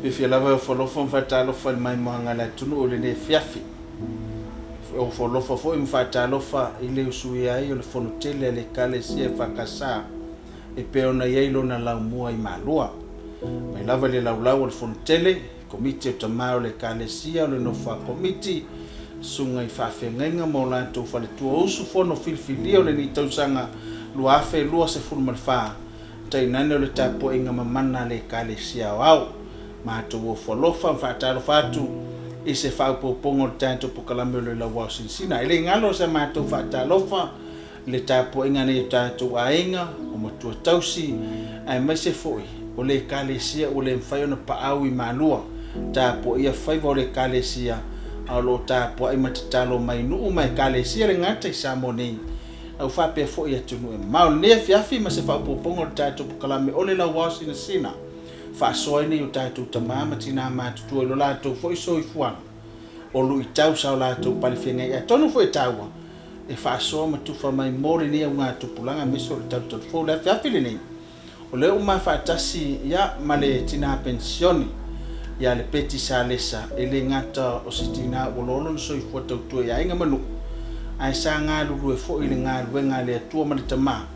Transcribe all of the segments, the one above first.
Fiafia lava e ofo alofa ma faatalofa i le maimoaga a le atunuu i lenei afiafi. E ofo alofa foi ma faatalofa i le usuia ai o le Fono tele a le Ekalesia EFKS e pei ona i ai lona laumua i Malua. Mai lava i le laulau a le Fono tele, Komiti o Tama o le Ekalesia, o le Nofo a Komiti, Susuga i Faafeagaiga ma o latou faletua, usufono filifilia o lenei tausaga 2024, tainane o le tapuaiga mamana a le Ekalesia Aoao. Matou ofo alofa ma faatalofa atu i se faaopoopoga o le tatou polokalame o le Lauao Sinasina. E le galo sa matou faatalofa i le tapuaiga a nai o tatou aiga, o matua tausi, aemaise foi o le Ekalesia ua le mafai ona paau i Malua, tapuaia faiva o le Ekalesia, a o lo o tapuai ma tatalo mai i nuu ma Ekalesia e le gata i Samoa nei, a ua faapea foi i atunuu e mamao. I lenei afiafi ma se faaopoopoga o le tatou polokalame o le Lauao Sinasina, faasoa ai nai o tatou tama ma tina matutua i lo latou foi soifuaga, o luitau sa o latou palefeagai ai. Atonu foi e taua e faasoa ma tufa mai mo lenei augatupulaga aemaise o le talutalufou. I le afiafi lenei, o lea ua ma faatasi ma le tina penisione ia Lepeti Salesa, e le gata o se tina ua loa lona soifua tautua i aiga ma nuu, ae sa galulue foi i le galuega a le Atua ma le Tama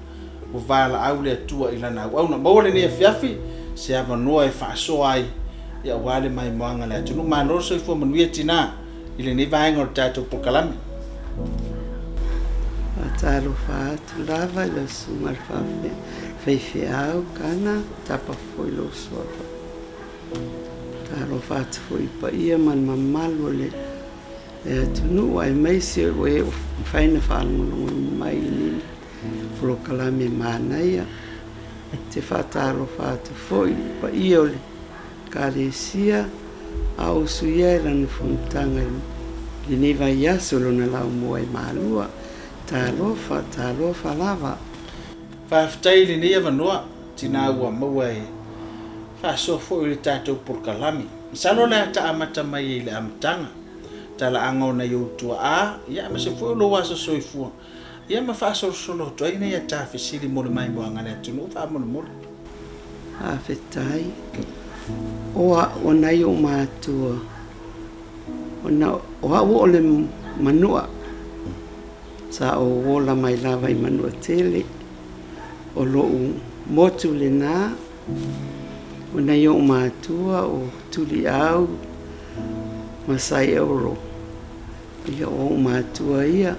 ua valaau le Atua i lana auauna. Maua lenei afiafi se avanoa e faasoa ai aua le maimoaga a le atunuu. Malo le soifua manuia tina i lenei vaega o le tatou polokalame. Faatalofa atu lava i lau susuga i le faifeau Kana, tapa foi lou suafa. Faatalofa atu foi i le paia ma le mamalu o le atunuu aemaise o e ua mafai ona faalogologo mai i lenei polokalame manaia. Ou te faatalofa atu foi i le paia o le Ekalesia a o usuia ai lana fonotaga i lenei vaiaso i lona laumua i Malua. Talofa, talofa lava. Faafetai i lenei avanoa, tina ua maua e faasoa foi i le tatou polokalame. Masalo o le a ta amata mai ai i le amataga, talaaga o nai ou tuaa, ia aemaise foi o lou aso soifua, Ia ma faasolosolo atu ai nai a ta fesili mo le maimoaga a le atunuu faamolemole. Faafetai. O au, o nai ou matua, ona o au o le manua, sa ou ola mai lava i Manuatele. O lou motu lena, o nai ou matua o Tuliau ma Saiauro. Ia, o ou matua ia,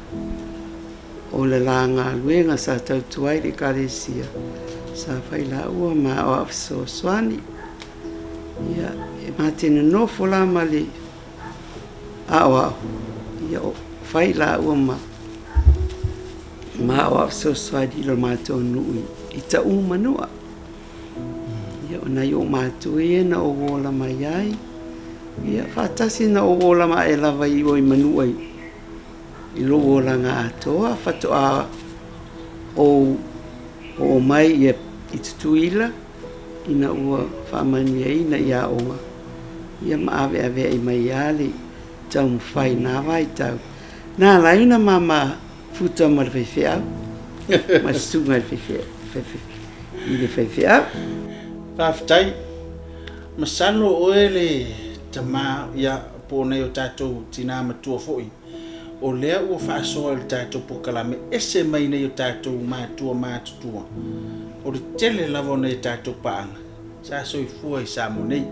o le la galuega sa tautua ai le Ekalesia, sa fai laua ma aoao fesoasoani. Ia, e ma te nonofo la ma le aoao, ia, o fai laua ma ma aoao fesoasoani i lo matou nuu i Taʻumanua. Ia, o nai ou matua ia na ou ola mai ai. Ia, faatasi na ou ola ae lava i o i Manua i lou olaga atoa, faatoa ou oo mai ia i Tutuila ina ua faamanuiaina i aoga, ia ma aveaveai mai lava le taumafai i na vaitau. Na ala ai ona mama futa ma le faifeau, ma le susuga i le faifeau. Faafetai. Masalo o oe le tama ia po o nai o tatou tina matua foi o lea ua faasoa i le tatou polokalame ese mai nai o tatou matua matutua o le tele lava o nai o tatou paaga sa soifua i Samoa nei.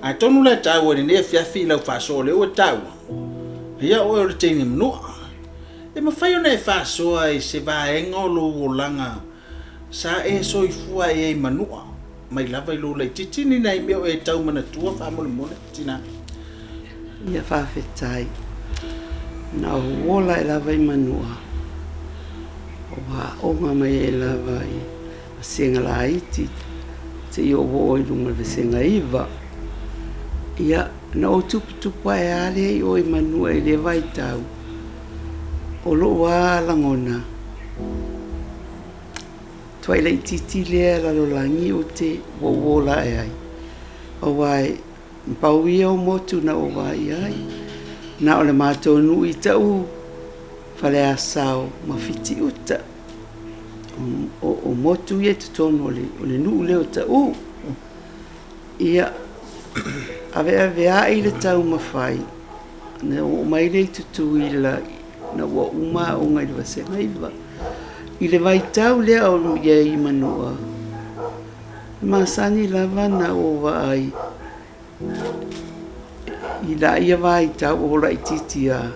Atonu la e taua i lenei afiafi i lau faasoa o lea ua e taua ia oe o le teine manua. E mafai ona e faasoa i se vaega o lou olaga Sa e soifua ai i Manua mai lava i lou laitiiti ni nai mea o e tau manatua faamolemole, tina? Ia faafetai. Na ou ola ae lava i Manua, ua aoga mai ai lava i vasega laiti seia ou oo i luga i le vasega 9. Ia, na ou tuputupu ae lava lea i o i Manua i lea vaitau, o lou lava lagona, Tuai laitiiti lea lalolagi ou te ua ou ola ae ai, aua e pau ia o motu na ou vaai ai, na o le matou nuu i Taʻu, Faleasao ma Fitiuta. O motu ia i totonu o le nuu lea o Taʻu. Ia, Aveaveai le taumafai na oo mai lea i Tutuila ina ua uma aoga i le Vasega 9. I le vaitau lea o i ai i Manua, e masani lava ona ou vaai i laia vaitau o laitiiti lava,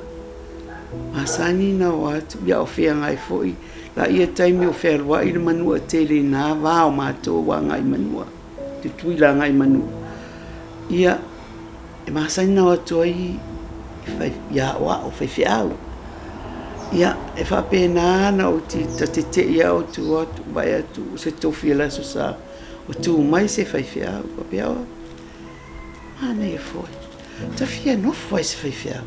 masani ona o atu, a o feagai foi laia taimi o fealuai le Manua tele i na va o matou agai i Manua, Tutuila agai i Manua. Ia, e masani ona o atu ai i aoao, faifeau. Ia, e faapena ona ou ta tetee lava ou tu atu vaai atu o se tofi o le Aso Sa ua tu mai se faifeau. Faapea, oh, manaia foi, ta fia nofo lava i se faifeau.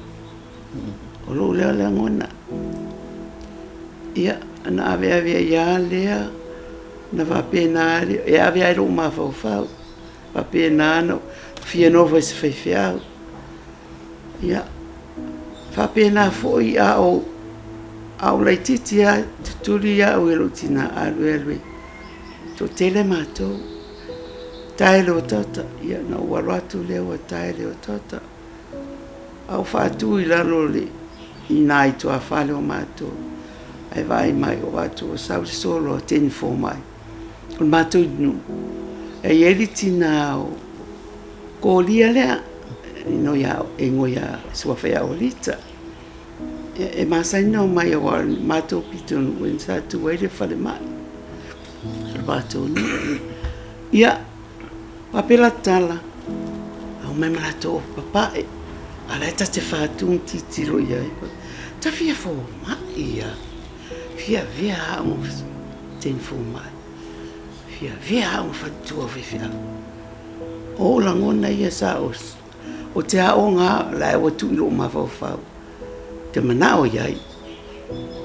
O lou lea lagona. Ia, ona aveave ai lava lea, ona faapena lea, e ave lava i lou mafaufau, faapena ona fia nofo i se faifeau. Ia, faapena foi a ou, a ou laitiiti lava, tutuli au e lou tina, alu e alu e toatele matou, tae le otaota. Ia, ona ou alo atu lea ua tae le otaota. A ou faatu i lalo o le, i ina i tuafale o matou, ae vaai mai, ou vaai atu ua sau le solo a teine fomai o le matou nuu. E i ai le tina o Kolia lea, e igoa ia suafa ia Olita. E masani ona omai aua o le matou pitonuu sa tu ai le falemai o le matou nuu. Ia, faapea la tala, omai ma latou papae, a o la e ta te fatu ma tilotilo i ai. Ta fia fomai lava, fia avea au ma teine fomai, fia avea au ma faletua o faifeau. O ou lagona ia sa ou, ou te aoga lava, o la ua tuu i lou mafaufau, ou te manao i ai.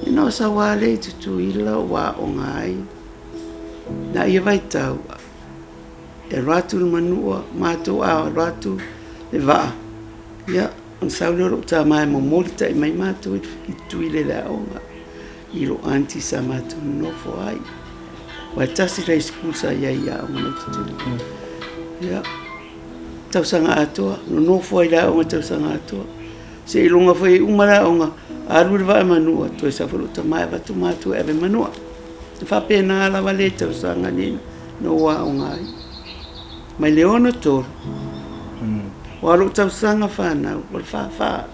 Ona ou sau lava lea i Tutuila ou aoga ai, na ia vaitau, e alu atu le manua, matou a alu atu le vaa, ia, ona sau lea o lou tama e momoli tai mai matou i Tutuila i le aoga, i lou aunty sa matou nonofo ai. Aua e tasi le high school sa i ai i aoga mai Tutuila. Ia, tausaga atoa, nonofo ai i le aoga tausaga atoa. Seiloga foi e uma le aoga, alu le vaa i Manua, toe sau foi lou tama e avatu matou e ave i Manua. E faapena lava le tausaga nei na ou aoga ai. Mai le 63, aua o lou tausaga fanau o le 44.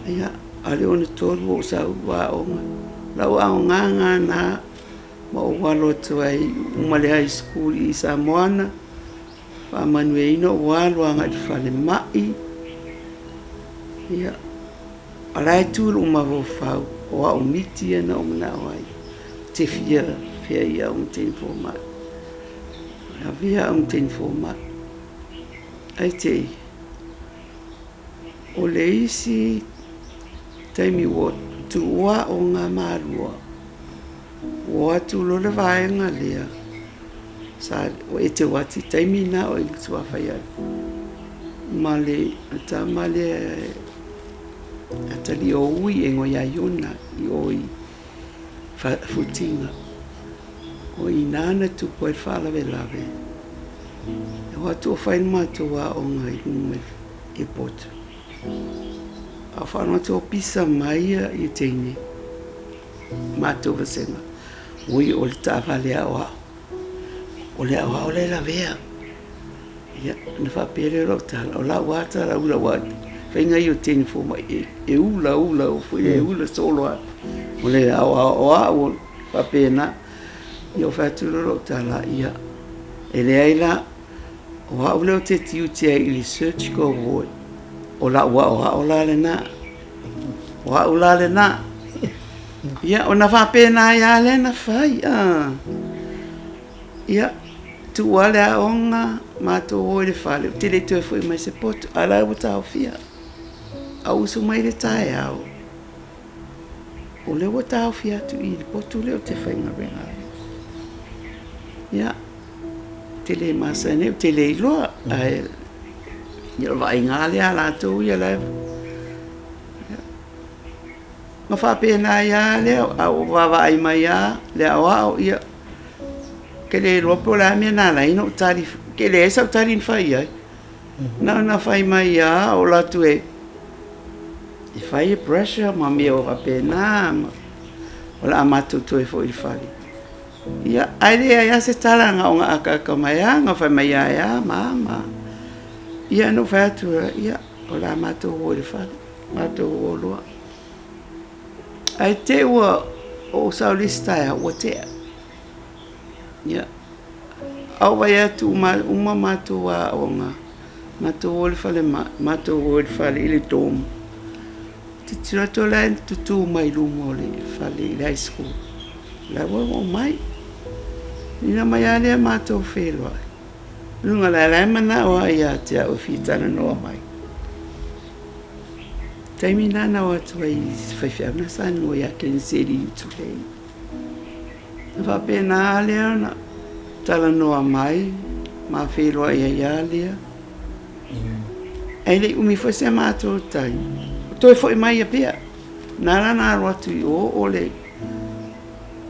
Ia, a o le 63 ua ou sau aoga. O lau aogaga lena ma ou alo atu ai, uma le high school i Samoana, faamanuiaina ou alo agai i le falemai. Ia, a o la e tu i lou mafaufau, o au miti ia na ou manao ai, ou te fia avea i au ma teine fomai. Avea au ma teine fomai. Aitei, o le isi taimi ua tuua aoga malua, ua o atu loa le vaega lea, sa o Eteuati i taimi na o suafa ia ma le tama lea atalii o Ui e igoa ia Iona i o i Futiga. O i ina na tupu ai le faalavelave, e o atu o fai le matou aoga i luga i le potu, a o faalogo atu o pisa mai ia teine matou vasega, oi o le taavale aoao, o le aoao la e lavea. Ia, ona faapea lea o lau tala, o lau lava tala ula, aua o le faiga ia o teine fomai, e ula ula foi e ula solo lava, o le aoao o au faapena. Ia ou fai atu lea o lau tala, ia, e leai la, o au lea ou te tiute ai i le surgical ward, o lau aoao la lena, o au la lena. Ia, ona faapena ai lava lea na fai. Ia, tuu lava le aoga, matou o i le fale, ou te le i toe foi mai i se poto, a o la e ua taofia. A ou usu mai i le taeao, o lea ua taofi atu i le potu lea ou te faigaluega ai. Ia, ou te le masani ai, ou te le iloa, ae ia o le vaaiga lava lea a latou ia la e... Ona faapena ai lava lea, a ua vaavaai mai lava le aoao, ia, ou te le iloa po o le a le mea na ala ai ona ou tali Ke leai sau tali na fai i ai. Na ona fai mai lava o alu atu e e fai e pressure ma mea o faapena ma o le a matou toe foi i le fale. Ia, ae leai lava se tala na ona akaaka mai lava na fai mai lava e a ma a ma a. Ia na ou fai atu, ia, o le a matou o i le fale, matou o loa. Ae te i ua ou sau i le isi taeao ua tea. Ia, a ou vaai atu uma, uma matou aoga, matou o i le falemai, matou o i le fale i le dorm. Tilotilo atu o la e tutu mai luma o le fale i le high school. O la ua oo mai. Ina mai lava lea matou feiloai. Luga la la e manao lava ia te au e fia talanoa mai. Taimi lena na o atu ai i se faifeau na saunoa ia Keniseli i Utulei. Na faapena lava lea ona talanoa mai ma feiloai ai lava lea. Ae le i umi foi se matou taimi, toe foi mai Apia. Na ala ona alu atu i o, o le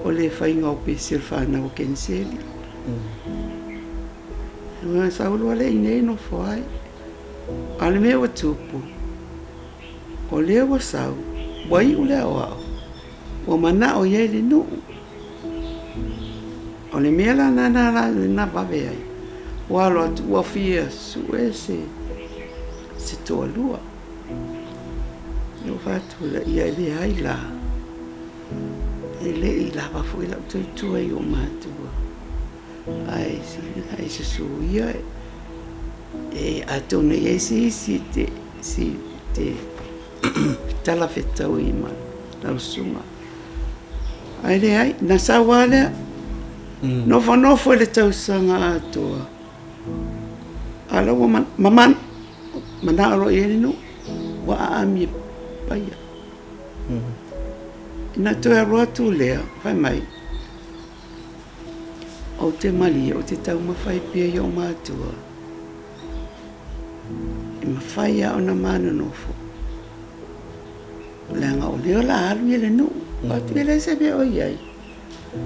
o le faiga o pesi o le fanau a Keniseli. Ona sau loa lea i inei nofo ai. A o le mea ua tupu, o lea ua sau, ua iu le aoao, ua manao i ai le nuu. O le mea la lena la na vave ai, ua alo atu ua fia sue se se toalua. Ia ou fai atu ia e leai la, e le i lava foi lau tautua i ou matua. Ae sili ona e susu ia e atonu e i ai se isi te, si, te talafetaui ma lau susuga. Ae leai, na sau lava lea, nofonofo i le tausaga atoa, a o la ua manao loa i ai le nuu, ua aami e paia. Ina toe alu atu lea, fai mai, Ou te malie, ou te taumafai pea i ou matua, e mafai lava ona ma nonofo, leaga o lea o le a alu ia le nuu, o atu e leai se mea o i ai,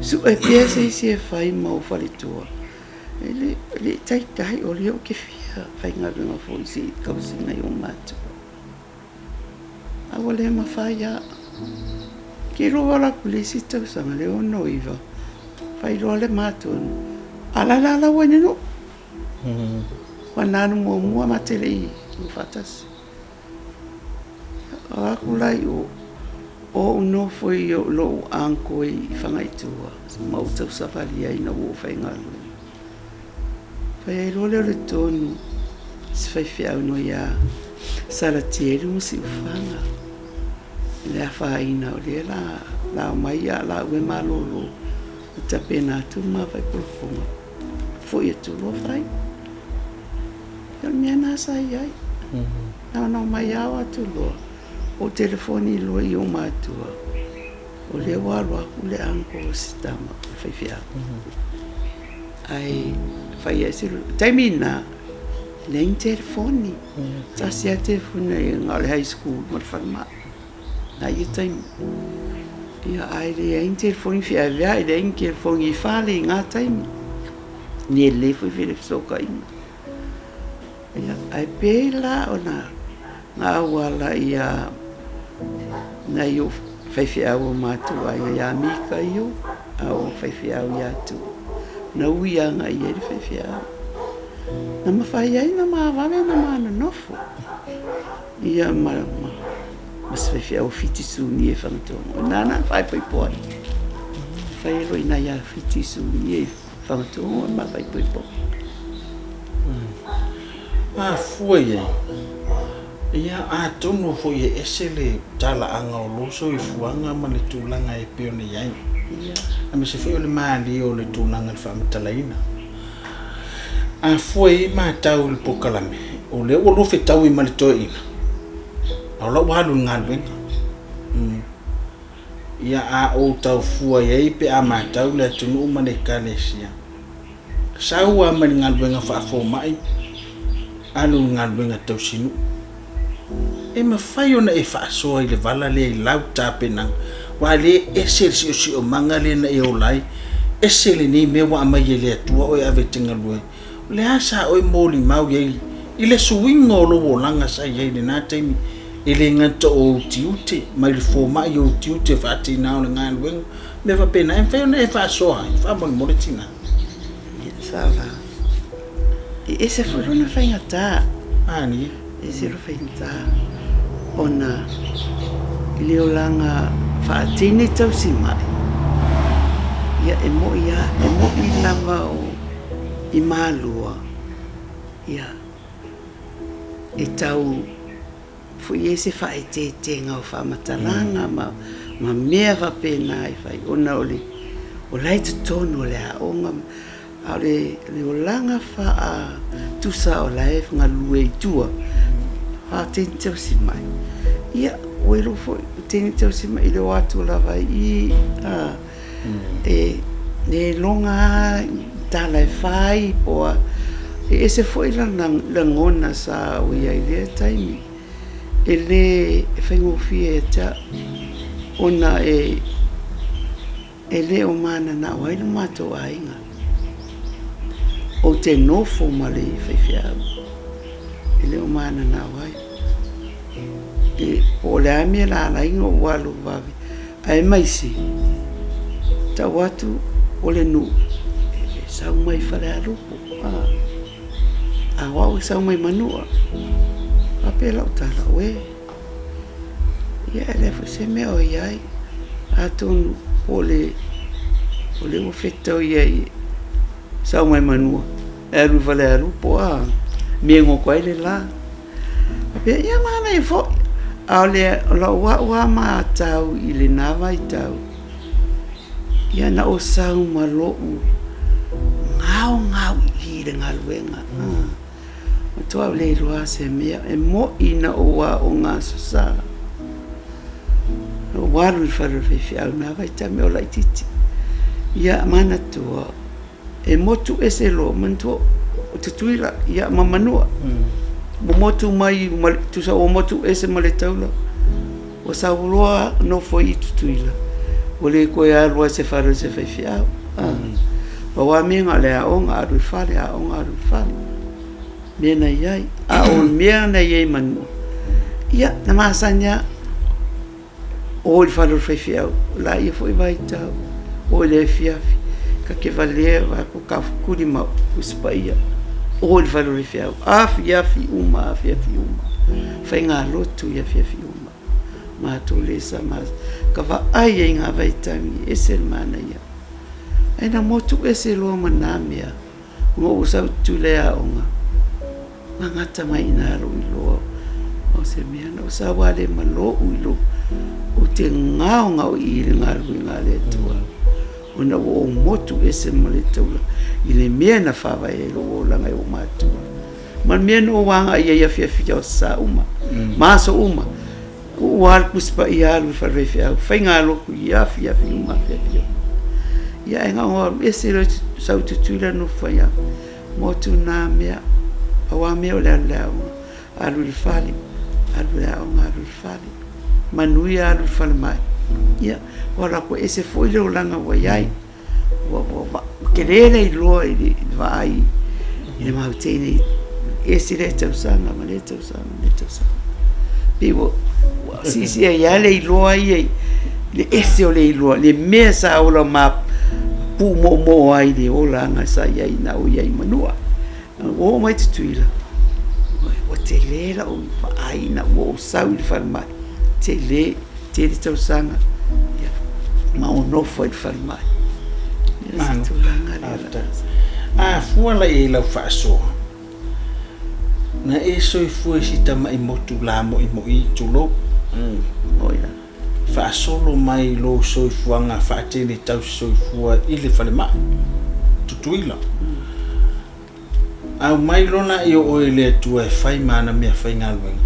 sue pea se isi e fai ma ou faletua. E le i taitai, o lea ou te fia faigaluega foi se i tausiga i ou matua. A ua le mafai lava. Ke iloa wala atu le isi tausaga le 69, faailoa le matou, a la la la ua i le nuu. Ua na alu muamua ma te le i faatasi. O atu la i o, o ou nofo i lou uncle i Fagaitua ma ou tausavali ai ina ua ou faigaluega. Fai ai loa lea o le tonu se faifeau no ia Salatielu ma Siufaga i le afaina o lea la la omai ia laua e malolo ma tapena atu le ma faipolopoga foi atu loa fai. Ia o le mea lena sa i ai. Na ona omai lava o atu loa ou telefoni loa i ou matua o lea ua alu atu le uncle o si tama o le faifeau. Ae fai ai se taimi lena, leai ni telefoni. Tasi lava telefoni na i ai, na o le high school ma le falemai. Na ia taimi. Ia ae leai ni telefoni feaveai, leai ni telefoni i fale i na taimi. Ni e lelei foi fesootaiga. Ia, ae pei la ona na auala ia nai ou faifeau o matou aiga ia Mikaio a o faifeau ia Tu'u, na ui agai i ai le faifeau. Na mafai ai ona ma vave ona ma nonofo ia ma, ma, ma se faifeau o Fiti Sunia i Fagatogo. Na na faaipoipo ai. Fai ai loa i ina ia Fiti Sunia i Fagatogo ma faaipoipo. A fua i ai, ia, atonu foi e ese le talaaga o lou soifuaga ma le tulaga e pei ona i ai, aemaise foi o le malie o le tulaga i le faamatalaina. A fua i ai matau i le polokalame, o lea ua lua fetaui ma le toeaina, a o la ua alu i le galuega. Ia, a ou tau fua i ai pe a matau le atunuu ma le Ekalesia, Sau lava mai le galuega faafomai, alu i le galuega tausinuu. E mafai ona e faasoa i le vala lea i lau tapenaga, aua o lea e ese le siosiomaga lea na e ola ai, ese lenei mea ua aumai e le Atua oe e ave e te galue ai. O le a sa oe molimau i ai i le suiga o lou olaga sa i ai i lena taimi, e le gata o ou tiute, mai le fomai i ou tiute faatinā o le galuega, mea faapena, e mafai ona e faasoa ai faamolemole tinā? Ia, sa la. E ese foi lona faigata. Manaia. E ese lona faigata ona i le olaga faa-teine tausimai, ia e moi lava, e moi lava o i Malua, ia e tau foi i ai se faaeteetega o faamatalaga ma mea faapena e fai ona o la e i totonu o le aoga a o le olaga faatusa o la e galue i tua faa-teine tausimai, ia ua iloa foi o teine tausimai i le o atu lava i i, e le iloga lava tala e fai po o a. E ese foi la lagona sa ou i ai i lea taimi, e le faigofie ia te au ona e le o mananao ai lo matou aiga. Ou te nofo ma le faifeau, e le o mananao ai. E po o le a le mea na ala ai ona ou alu vave, aemaise tau atu o le nuu e sau mai Falealupo, a o au e sau mai Manua. Faapea lau tala, uē, ia e leai foi se mea o i ai, atonu po o le o lea ua fetaui ai sau mai Manua e alu i Falealupo, a, mea e goto ai le la. Faapea, ia manaia foi, a o le o lau au lava matau i lena vaitau, ia na ou sau ma lou gaogao i i le galuega. Matua ou le iloa se mea, e moi na ou aoga Aso Sa. Na ou alu i le fale o le faifeau i na vaitaimi o laitiiti. Ia manatua, E motu ese loa, manatua o Tutuila ia ma Manua. Ua motu mai, tusa ua motu ese ma le taula. Ua sau loa nofo i Tutuila, ua le toe alu lava i se fale o se faifeau. Pau lava mea na o le aoga, alu i fale, aoga, alu i fale. Mea na i ai. A o mea na i ai i Manua, ia na masani lava. O i le fale o le faifeau, o la ia foi vaitau, o i le afiafi, ta te valea vaeatu taufetuli ma Tusi Paia, o i le fale o le faifeau, afiafi uma, afiafi uma, faigalotu i afiafi uma. Matou le sa ka vaai ai i ngā vaitaimi, e ese le manaia. Ae na motu ese loa ma nā mea, ona ua sau i Tutuila e aoga, Gagata mai ina lou iloa o se mea na ou sau a le ma lou iloa ou te gaogao i i le galuega a le Atua ona ua ou motu ese ma le taula i le mea na faavae ai lou olaga e ou matua ma le mea na ou agai ai i afiafi o sa uma ma aso uma ua alu Tusi Paia alu i fale faifeau faigalotu i afiafi uma afiafi uma ia ae na ona alu ese loa sau i Tutuila nofo ai Motu nā mea, pau a mea o le alu i le aoga, alu i le fale, alu i le aoga, alu i le fale, manuia alu i le falemai. Ia, ua alu atu ese foi le olaga ua i ai. Ua, ua, ua tele le iloa i le vaai i le mau teine ese lea tausaga ma lea tausaga ma lea tausaga. Pei ua, ua siisia ai lava le iloa ia i le ese o le iloa, le mea sa ola ma puumoomoo ai le olaga sa i ai na ou i ai i Manua. Ua oo mai Tutuila, ua tele lau vaai ina ua ou sau i le falemai, tele, tele tausaga ma ou nofo ai i le falemai. Ia se tulaga lea. A fua la i ai lau faasoa, Na e soifua i si tamai motu lamoimoi, tulou, faasolo mai lou soifuaga faatele tausi soifua i le falemai, Tutuila. Aumai loa laia o oe e le Atua e fai ma ana meafaigaluega,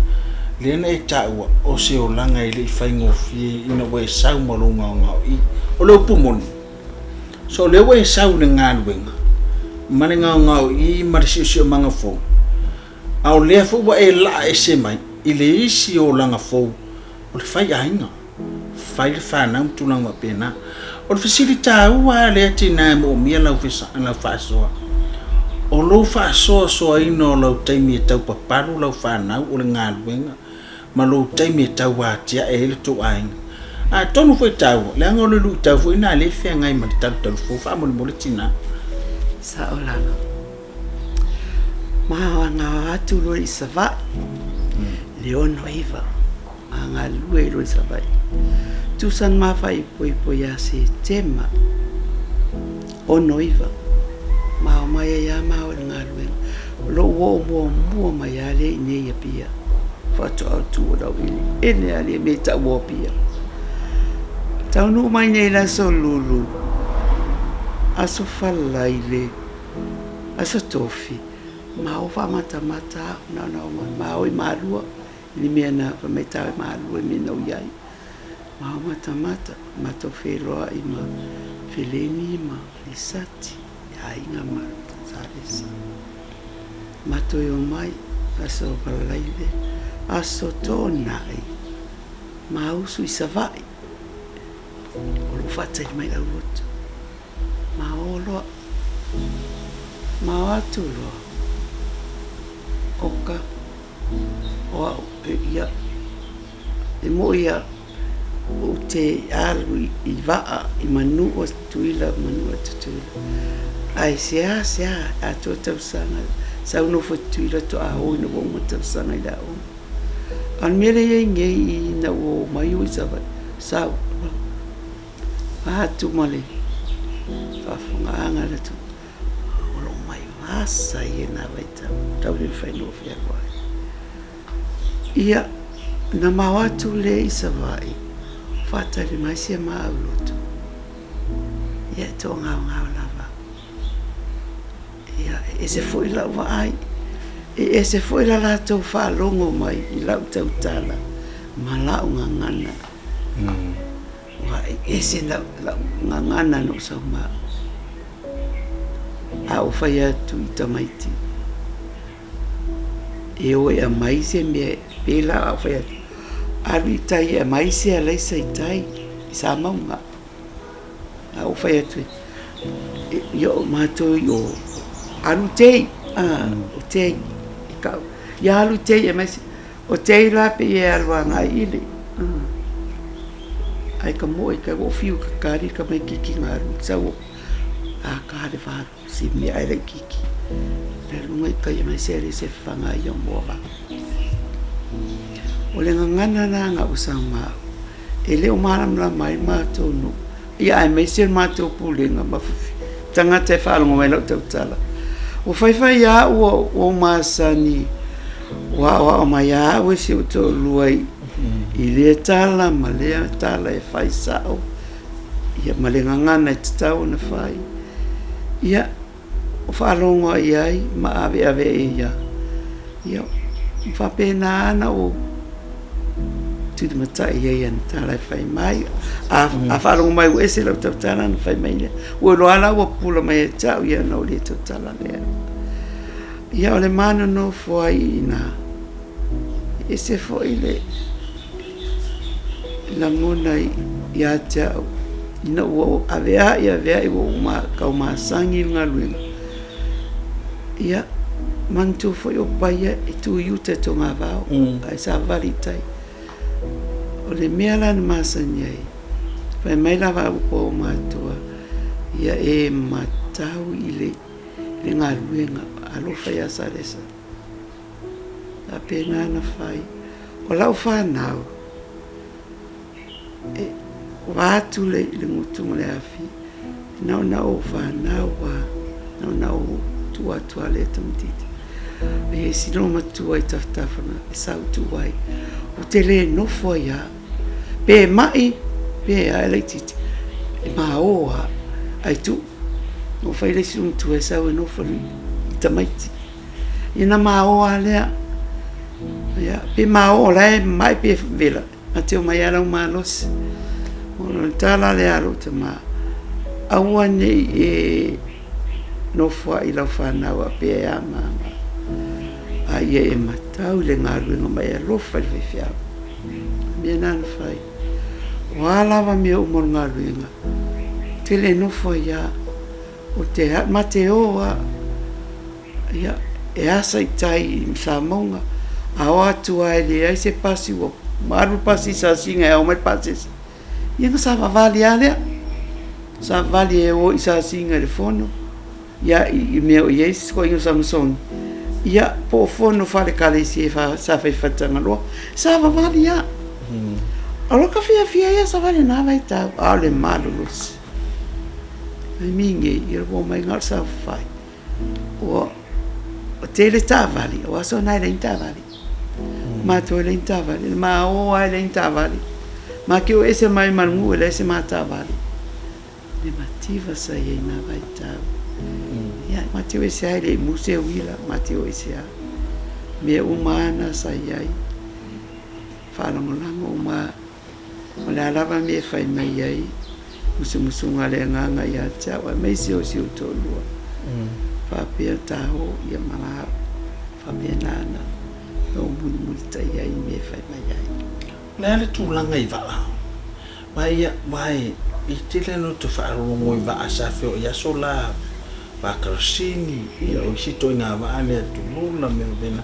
lea na e taua o se olaga e le i faigofie ina ua e sau ma lou gaogaoii. O le upu moni, So o lea ua e sau i le galuega ma le gaogaoii ma le siosiomaga fou, a o lea foi ua e laa ese mai i le isi olaga fou o le fai aiga, fai le fanau ma tulaga faapena. O le fesili taua lava lea tinã e moomia lau faasoa. O lou faasoasoaina o lau taimi e taupapalu lau fanau o le galuega ma lou taimi e tau atiae ai le tou aiga. Atonu foi e taua, leaga o le luitau foi lena lea e feagai ma le talutalufou faamolemole tina. Sao lava. Ma na atu loa i Savaii, le 69, ma galulue loa i Savaii. Tusa na ma faaipoipo ia Setema 69, ma omai ai lava maua i le galuega. O lou oo muamua mai lava lea i inei i Apia, faatoa ou tu o le aueleele lava lea mea e tau o Apia. Taunuu mai nei i le aso Lulu, aso Faraile, aso Tofi, ma o faamatamata au, na ona o ma o i Malua i le mea na fai mai tau i Malua i le mea na ou i ai. Ma o matamata, matou feiloai ma Feleni ma Lisati, aiga ma Salesa. Matou omai, aso Faraile, aso Toonai, ma usu i Savaii, o lo o faatali mai le aulotu. Ma o loa, ma o atu loa, oka, o au, ia, e moi a ou te alu i vaa i Manua, Tutuila, Manua, Tutuila. Ae seasea atoa tausaga, sau nofo i Tutuila toa o ina ua uma tausaga i le aoga. A o le mea lea e i ai nei ina ua omai o i Savaii, sau, atu ma le faafofogaaga a le atunuu, o lo o mai vasa ia i na vaitau, tau le mafai ona ou fealuai. Ia, na ma o atu lea i Savaii, faatali mai si a ma aulotu, ia e toagaogao lava. Ia, e ese foi lau vaai, e ese foi la latou faalogo mai i lau tautala ma lau gagana. Ua e ese lau gagana na ou sau ma au. A ou fai atu i tamaiti, e o e aumai se mea, pēlā a ou fai atu, alu i tai e aumai se alaisa i tai, i Samauga. A ou fai atu, ia o matou i o, alu tei, o tei, ia alu tei e aumai se, o tei la pei e alu agai i le, ai ka moe kai ua ou fiu e kakali ka tamaititi na alu, sau a ka le va si mea ae laitiiti. Le luga i tai aumai se alisi e fafaga ai au moa. O le gagana la na ou sau ma au, e le o malamalama ai matou nuu, ia aemaise o le matou pulega ma tagata e faalogo mai i lau tautala. Ua faifai lava au ua ou masani, ua aoao mai lava au e si ou toalua i lea tala ma lea tala e fai sao, ia ma le gagana e tatau ona fai. Ia, o faalogo lava i ai ma aveave e ia. Ia, faapena lava ona ou tulimatai i ai i ana tala e fai mai. A faalogo mai ua ese lau tautala ona fai mai lea, ua iloa lava la ua pupula mai ia te au ia ona ou le tautala lea. Ia, o le ma nonofo ai i ina, e ese foi le lagona ia te au ina ua avea'i avea'i ua ou tau masani i le galuega. Ia, manatua foi o Paia e tu i uta i Togavao ae savali i tai. O le mea la na masani ai, fai mai lava au o matua, ia e matau i le galuega, alofa ia Salesa. Faapena ona fai. O lau fanau, e vaeatu le gutu ma le afi, na ona ou fanau lava, na ona ou tuu atu lava lea tamaitiiti. E i ai si loomatua i tafatafa e sau tuu ai, ou te le nofo ai lava, pe mai pe a e laitiiti, e mao lava ae tuu. Na ou fai le isi loomatua e sau e nofo i tamaiti. Ia na mao lava lea, ia pe mao o la e mai pe vela, na te omai lava lau malosi. O le tala lea a lou tama, aua ne i e nofoai i lau fanau faapea e a ma a ma a, a ia e matau i le galuega ma e alofa i le faifeau. O le mea lena na fai. O a lava mea uma o le galuega, ou te le nofo ai lava. Ou te mate o lava. Ia, e asa i tai i Samauga, a o atu lava e leai se pasi ua alu le pasi i Sasiga e ao mai le pasese. Ia ona savavali lava lea, savavali e o i Sasiga i le fono, ia i mea o i ai se toeaina o Samasoni, ia po o fono faale-ekalesia sa fai i Faletagaloa, savavali lava. O lota fiafia ia savali i lena vaitau, a o le malolosi. Taimi nei, ia ua omai na o le saofafai. Ua tele taavale, o aso na e leai ni taavale. Matou e leai ni taavale, ma o lava e leai ni taavale. Ma te o ese mai ma le nuu e leai se ma taavale. Le mativa sa i ai na vaitau. Ia, ma te o ese lava e le i mu se uila, ma te o ese lava. Mea uma lava na sa i ai, faalagolago uma O le a lava mea e fai mai ai musumusuga a le Agaga ia te au, aemaise o si ou toalua, faapea ta o ia ma faapena ona ou mulimulitai ai i mea e fai mai ai. O le a le tulaga i vaa? Aua ia, aua e tele lava ina ou toe faalogologo i vaa sa feoai i aso la, vaa karasini, ia o isi ituaiga vaa lea tulou la mea faapena.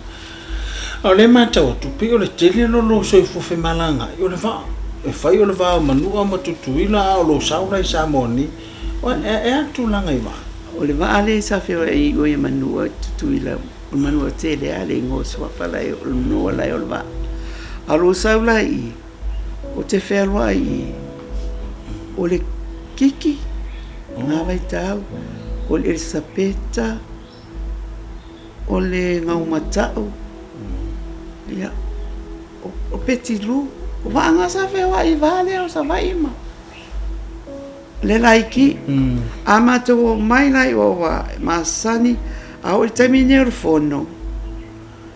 A o lea e matau atu, pei o le tele o lou soifua femalagaai o le vaa. E fai o le va o Manua ma Tutuila a o lou sao la i Samoa nei. E a le tulaga i vaa? O le vaa lea sa feoai ai i Manua i Tutuila, o Manua tele lava le igoa suafa la e o le igoa la e o le vaa. A o lou sau la i i, ou te fealuai i i, o le Kiki, lena vaitau, o le Elisapeta, O le Gaumatau, ia, o Petilu, o vaa na sa feoai i va lea o Savaii ma le laiti. A matou omai la i o ua masani, a oo i le taimi lenei o le fono,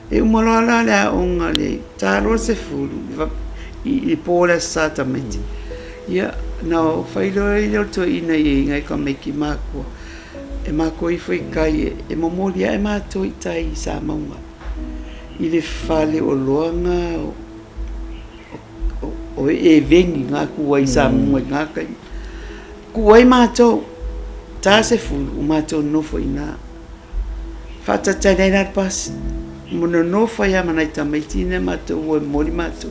e uma loa la le aoga i le ta loa le 10 i le po o le Aso Sa tamaiti, ia ona fai loa lea o le toeaina i nai tamaiti matutua, E matou ifo i tai e momoli ae matou i tai i Samauga i le fale oloa na o Eveni na tu ai i Samauga i na taimi. Tu ai matou, ta 10 o matou nonofo i ina. Faataitai ai la le pasi, nonofo ai lava ma nai tamaiti na matou o e momoli matou.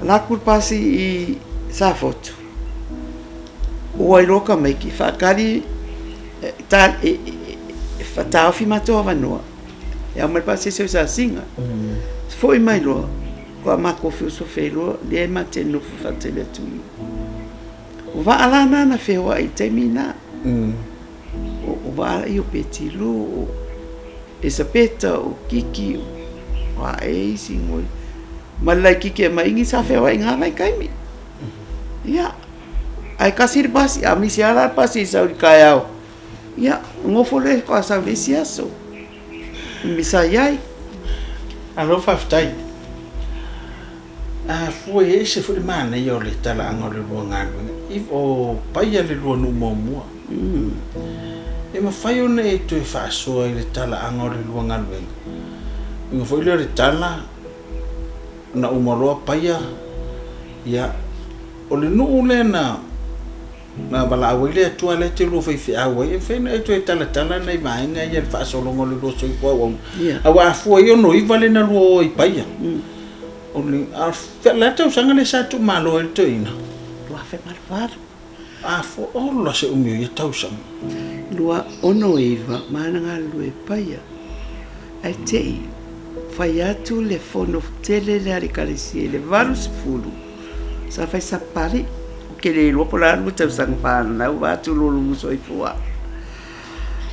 Alu atu le pasi i Safotu, Ua iloa tamaiti, faatali e taofi matou avanoa e ao mai le pasese o Sasiga. Foi mai loa, faatoa matou feosofe ai loa lea ma te nofo faatali atu i i. O vaa la na na feoai i le taimi lena. O vaa ia o Petilu, o Esapeta, o Kiki, o a ea isi igoa. Ma le laitiiti e aumai sa feoai i na vaitaimi. Ia, ae tasi le pasi, a misi lava la le pasi e sau i le taeao, ia, nofo lea faatoa sau i le isi aso. Le mea sa i ai. Malo faafetai. A fua e ese foi le manaia o le talaaga o le lua galuega, o Paia le lua nuu muamua. E mafai ona e toe faasoa i le talaaga o le lua galuega? Uiga foi lea o le tala, na uma loa Paia, ia, o le nuu lea na na valaau ai le Atua lea e te lua faifeau ai, e mafai ona e toe talatala nai vaega ia i le faasologa o le lua soifua auauna. Aua a fua i 69 lea na lua o ai i Paia. O le a le a tausaga lea sa tuumalo ai le toeaina? 2008. A fua, ola se umi o ia tausaga. 2069 ma na galulue i Paia. Ae te i fai atu le fono tele lea a le Ekalesia i le 80, sa fai sapali, ou te le iloa po o le a lua tausaga fanau vaeatu lo lou soifua.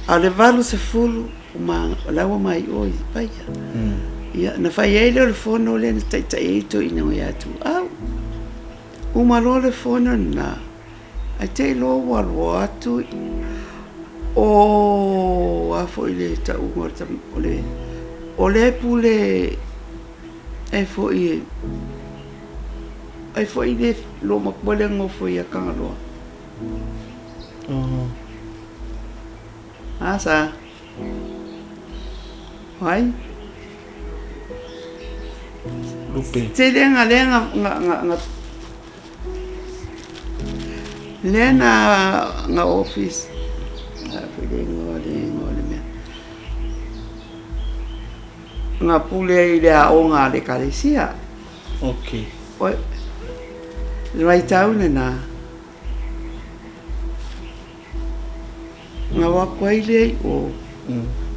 A o le 80, o la ua mai o i Paia. Ia, na fai ai lea o le fono lea na taitai ai toeaiina ia Tuau. Uma loa le fono lena, Ae te i loa ua alu atu o a foi le tauga o le o lea pule e foi ai foi le loomatua lea nofo ia Tagaloa. A sa ai Lupe. Tele nga lea nga nga nga Lea na na office a foi le igoa le igoa o le mea. Na pule ai i le aoga a le Ekalesia. Ok. O le vaitau lena, na o atu ai lea i o,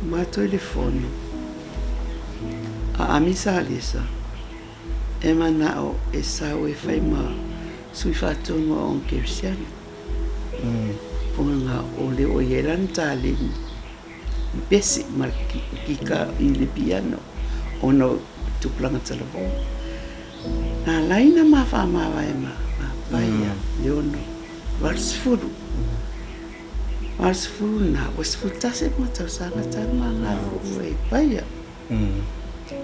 matou i le fono a Amisa Alisa e manao e sau e fai ma sui faatonu o Aoga Kerisiano. Ona o lea ua i ai lana taleni i pese ma le kika i le piano ona o tupulaga talavou. Na ala ai ona ma faamavae ma Paia i le 6 80. 80 lena, ua 11 ma tausaga talu ma galulue i Paia.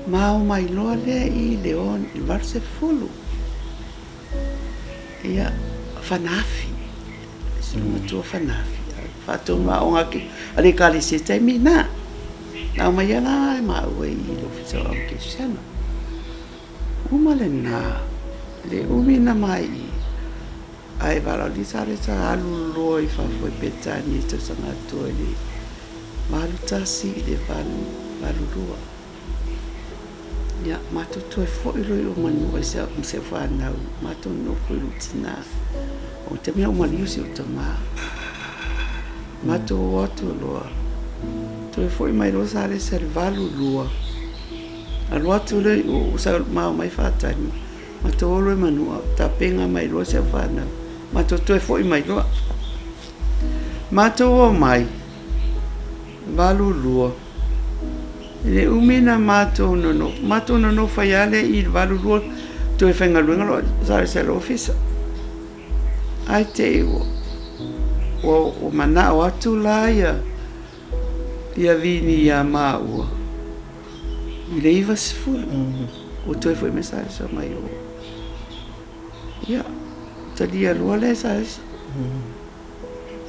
Ma o mai loa lea i le 80. Ia, Fanafi, si matua Fanafi, faatonu aoga a le Ekalesia i taimi na. Na aumaia la e maua i le Ofisa o Aoga Kerisiano. Uma lena, le umi na mai i, ae valaaulia sa le sa alu loa i fafo i Peretania i tausaga atoa i le 81 i le 82. Ia, matou toe foi loa i o Manua i si au fanau, matou nofo i lou tinā. O le taimi lena ua maliu si ou tamā. Matou o atu loa, toe foi mai loa sa le sa i le 82. Alu atu lea i o, ua sau ma omai faatali. Matou o loa i Manua, tapena mai loa si au fanau, matou toe foi mai loa. Matou o mai, 82. I le umi na matou nonofo, matou nonofo ai lava lea i le 82 toe faigaluega loa sa i le ofisa. Ae te i ua, ua manao atu la ia, ia Vini ia maua i le 90. Ua toe foi mai sa i mai o. Ia, talia loa lea sa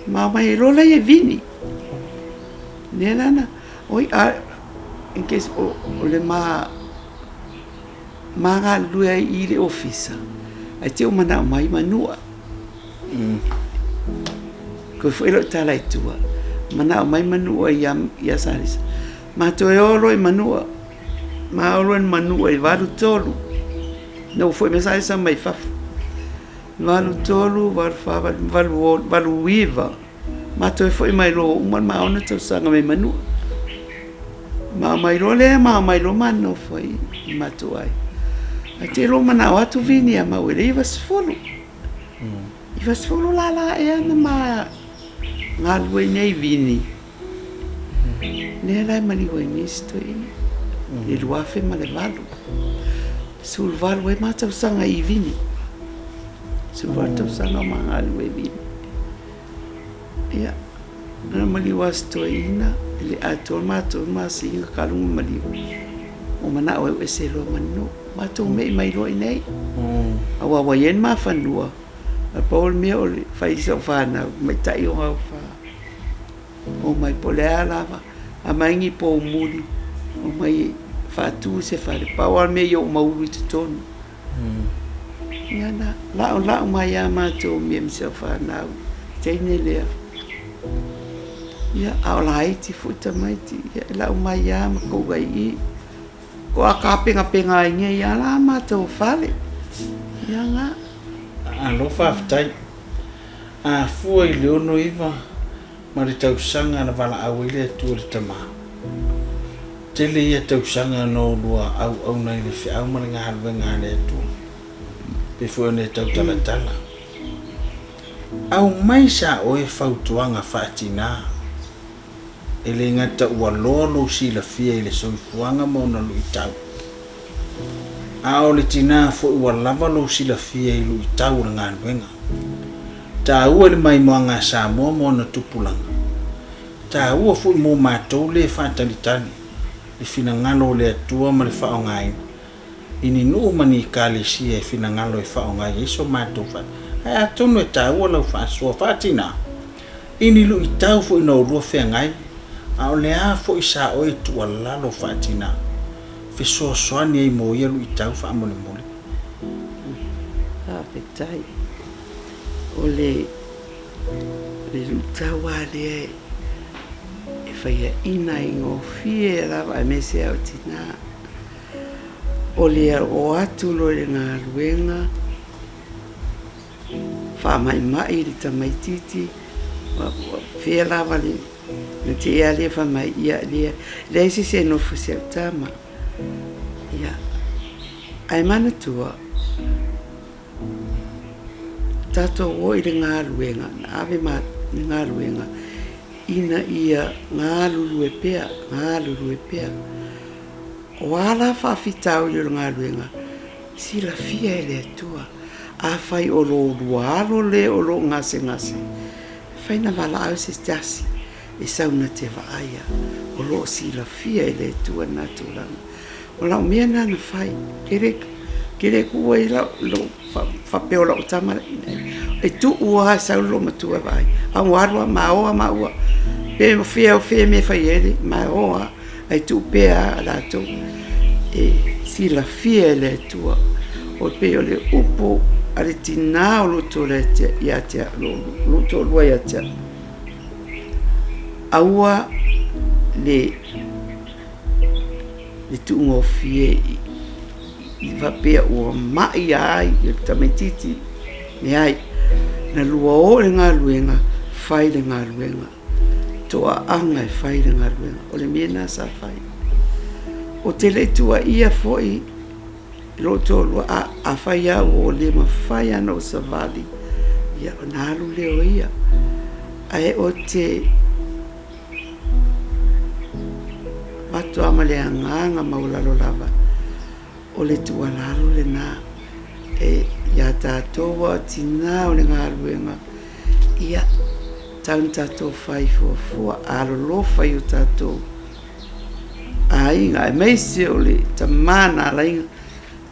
Ma omai ai loa laia i Vini. Lea la na, oi a, in case o, o le ma, ma galulue ai i le ofisa, ae te i ua manao mai Manua. Koe foi lau tala i tua, manao mai Manua ia, ia Salesa. Ma toe o loa i Manua, ma o loa i Manua i 83, na ua foi mai Salesa mai fafo. 8, 3, 8, 4, 8, 8, 8, 9, ma toe foi mai loa ua uma le ma 6 tausaga mai Manua. Ma omai loa lea, ma omai loa ma nofo ai i matou aiga. Ae te iloa manao atu Vini ia maua i le 90. 90 lala ea na ma galulue nei Vini. Lea la e maliu ai nei si toeaina i le 2008. 18 ai ma tausaga i Vini. 18 tausaga o ma galulue i Vini. Ia, na maliu lava si toeaina i le atoa le matou masina talu ona maliu. Ua manao e o ese loa ma le nuu. Matou me'i mai loa i inei. Aua ua i ai le mafanua, ae pau o le mea o le fai i sau fanau, tamaitai o gaufa. Omai po o le a lava, aumai ni poumuli, omai faatu se fale, pau lava le mea ia ou maulu i totonu. Ia na laolao mai lava matou mea ma si au fanau i teine lea. Ia, a o laiti foi tamaiti, ia e lau mai lava ma kou ai i i. Ko a kapengapenga ai nei a la matou fale. Ia nga. Alo faafetai. A fua i le 69 ma le tausaga na valaau ai le Atua i le Tama. Tele ia tausaga na oulua auauna i le feau ma le galuega a le Atua. Pei foi ona e tautalatala. Aumai sa oe fautuaga faatina. E le gata ua loa lou silafia i le soifuaga ma ona luitau, a o le tinā foi ua lava lou silafia i luitau o le galuega. Taua i le maimoaga a Samoa ma ona tupulaga. Taua foi mo matou le faatalitali le finagalo o le Atua ma le faaaogaina i ni nuu ma ni ekalesia e finagalo e faaaoga i ai so matou fale. Ae atonu e taua lau faasoa faatinā i ni luitau foi na oulua feagai, a o le a foi sa oe tuualalo faatinā fesoasoani ai mo ia luitau faamolemole? Faafetai. O le luitau lava lea e faiaina ai gofie lava aemaise lava o tinā. O le o atu loa i le galuega, faamaimai le tamaititi, fea lava le na tea lea fai mai, ia lea, leai se isi e nofo i si au tama. Ia, ae manatua, tatou o i le galuega, na ave ma le galuega, ina ia galulue pea, galulue pea. O a la faafitauli o le galuega, silafia e le Atua. Afai o lo lua alo lea o lo o gasegase, e fai na valaau se tasi e sau na te vaaia, o lo o silafia e le Atua lena tulaga. O lau mea lena na fai, ke le tuua ai lou faapea o lau tama e tuu lava e sau le loomatua e vaai, a ua alu lava ma o lava maua, pe fia o fea mea e fai ai, ma o lava, ae tuu pea lava latou e silafia e le Atua. O pei o le upu a le tinā o lou toalua ia te au, aua le tuugofie i faapea ua mai ai le tamaititi, leai, na lua o i le galuega, fai le galuega, toaaga e fai le galuega, o le mea lena sa fai. Ou te le i tuuaia foi i lou toalua, afai lava ua le mafai lava ona ou savali, ia ona alu lea o ia. Ae ou te avatu lava ma le agaga maualalo lava, o le tuualalo lena e ia tatou a o tina o le galuega, ia tau ina tatou fai fuafua, alolofa i o tatou aiga, aemaise o le tama na ala ai ona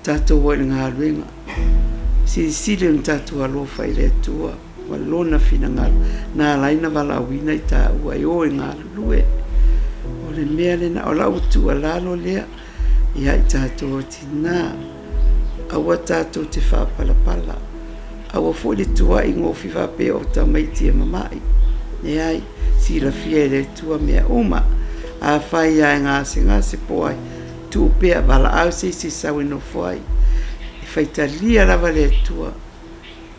tatou o i le galuega. Silisili ona tatou alofa i le Atua ma Lona finagalo na ala ai ona valaauina i taua e o e galulue. O le mea lena, o lau tuualalo lea ia i tatou o tina, aua tatou te faapalapala, aua foi le tuuai gofi faapea o tamaiti e mamai. Leai, silafia e le Atua mea uma. Afai lava e gasegase po o ai, tuu pea, valaau se isi e sau e nofo ai. E faitalia lava le Atua,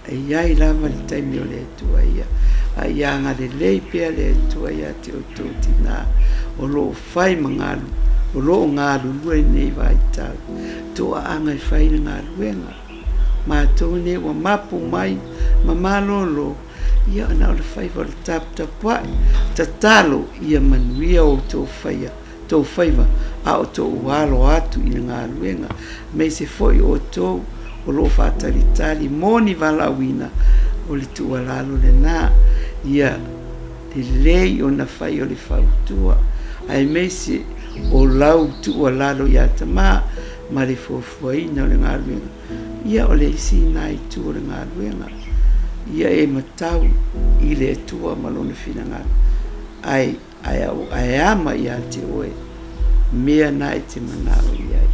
e i ai lava le taimi o le Atua ia. A ia agalelei pea le Atua ia te outou tinā o lo o fai ma galu, o lo o galulue i lenei vaitau. Toaaga e fai le galuega. Matou nei ua mapu mai ma malolo, ia na o le faiva o le taputapuai, tatalo ia manuia outou faia tou faiva a o tou alo atu i le galuega, aemaise foi outou o lo o faatalitali mo ni valaauina, o le tuualalo lena, ia lelei ona fai o le fautua, aemaise o lau tuualalo ia Tama ma le fuafuaina o le galuega, ia o le isi lena itu o le galuega, ia e matau i le Atua ma Lona finagalo, ae Ae ama ia te oe mea na e te manao i ai,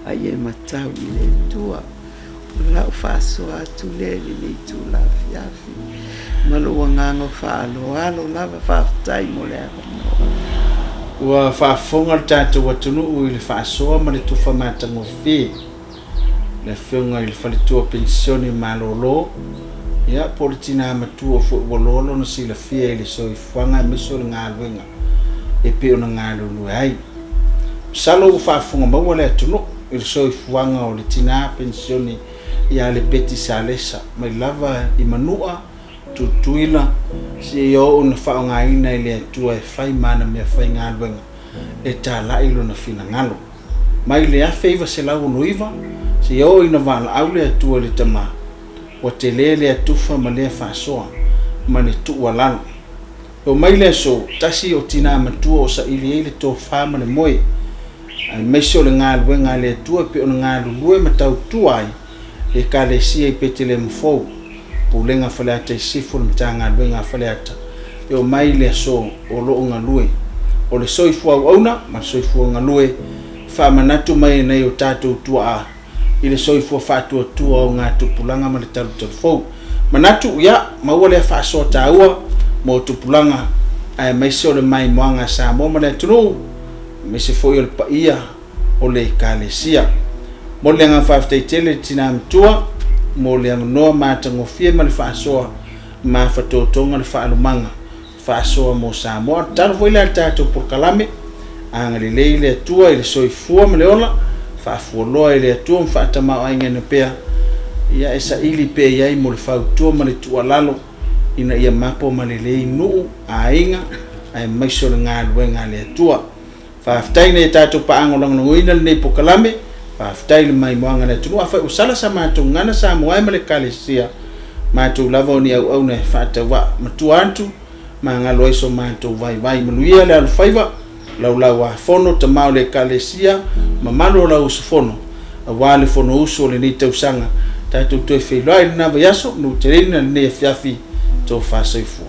a ia e matau i le Atua. O lau faasoa atu lea i lenei itula afiafi, ma lou agaga faaaloalo lava, faafetai mo le avanoa. Ua faafofoga le tatou atunuu i le faasoa ma le tufa matagofie. Le afioga i le faletua penisione malolo, ia, po o le tina matua foi ua loa lona silafia i le soifuaga aemaise o le galuega e pei ona galulue ai. Masalo ua faafofoga maua le atunuu i le soifuaga o le tina penisione ia Lepeti Salesa mai lava i Manua, Tutuila, seia oo ina faaaogaina e le Atua e fai ma ana meafaigaluega e talai lona finagalo. Mai le 1969 seia oo ina valaau le Atua i le tama, ua tele lea tufa ma lea faasoa ma le tuualalo. E omai le aso, tasi o tina matua o saili ai le tofa ma le moe, aemaise o le galuega a le Atua e pei ona galulue ma tautua ai le Ekalesia i Petelemu Fou, Pulega Faleata i Sisifo, le Matagaluega a Faleata, e omai le aso o lo o galue. O le soifua auauna ma le soifua galue faamanatu mai e nai o tatou tuaa i le soifua faatuatua o gatupulaga ma le talutalu fou. Manatu, ia, maua lea faasoa taua mo tupulaga aemaise o le maimoaga a Samoa ma le atunuu, aemaise foi o le paia o le Ekalesia. Momoli le agaga faafetai tele i le tina matua mo le avanoa matagofie ma le faasoa mafatotoga le faalumaga faasoa mo Samoa. O le tatalo foi lea a le tatou polokalame, agalelei le Atua i le soifua ma le ola, faafualoa e le Atua ma faatamaoaigaina pea, ia e saili pea i ai mo le fautua ma le tuualalo ina ia mapo ma lelei nuu, aiga, aemaise o le galuega a le Atua. Faafetai i nai a tatou paaga o lagolagoina lenei polokalame, faafetai i le maimoaga a le atunuu. Afai ua sala sa matou gagana Samoa e ma le Ekalesia, matou lava o ni auauna e faatauvaa matua atu ma galo ai so matou vaivai. Manuia le alofaiva, laulauafono tama o le Ekalesia, mamalu o lau usufono aua le Fonousu o lenei tausaga. Tatou toe feiloai i lena vaiaso, manuteleina lenei afiafi, tofa soifua.